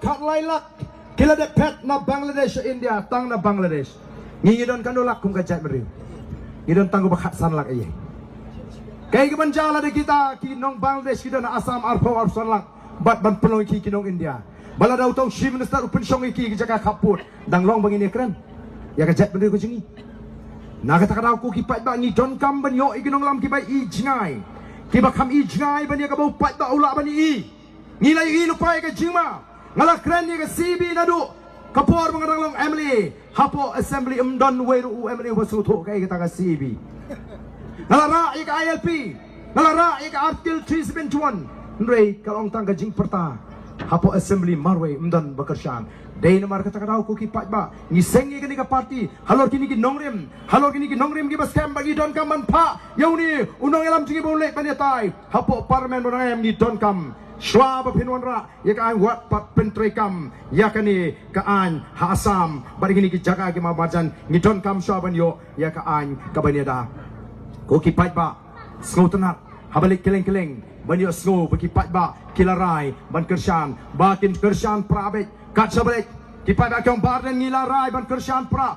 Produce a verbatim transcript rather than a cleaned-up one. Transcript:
Khatlai lak ki la dep phet na Bangladesh sha India, tang na Bangladesh. Ngi ngi don katno lak kum ka jaitbynriew? Ngi don tang kumba khatsan lak ïa. Kaei kaban jia lada kita ki nong Bangladesh ki don ha Assam arphew arphew san lak bad ban pynlong ïa ki ki nong India? Ba lada uto u Chief Minister u pynshong ïa ki ki jaka khappud, dang long ba ngin ïakren ïa ka jaitbynriew ka jong ngi? Na kata ka daw ko ki paidbah, ngi donkam ban ïoh ïa ki nongïalam kiba i jngai, kiba kham i jngai ban ïa kaba u paidbah u lah ban i. Ngi la ïohi lypa ïa ka jingma. Nga la kren ïa ka C B naduh ka por ba nga dang long M L A. Hapoh Assembly ym don wei ruh u M L A uba sngewthuh kaei kata ka C B. Nga la rah ïa ka I L P, nga la rah ïa ka Article three seven one. Hynrei ka long tang ka jingpyrta hapoh Assembly marwei, ym don ba kyrshan. Dei namar kata ka daw ko ki paidbah, ngi seng ïa kane ka party halor kine ki nongrim, halor kine ki nongrim kiba skhem, ba ngi donkam ban phah ïa une u nongïalam jong ngi ba u leit ban ïatai hapoh Parliament ba dang em. Ngi donkam shuwa ba phin wanrah ïa ka aiñ, wat pat pyntreikam ïa kane ka aiñ ha Assam bad ïa kine ki jaka ki marjan. Ngi donkam shuwa ban ïoh ïa ka aiñ kaban ïada. Ko ki paidbah, sngewtynnat haba leit kylleng kylleng ban ïohsngew ba ki paidbah ki la rai ban kyrshan, ba kin kyrshan pra beit. Kat shaba leit ki paidbah ki ong, Bah Ardent, ngi la rai ban kyrshan pra.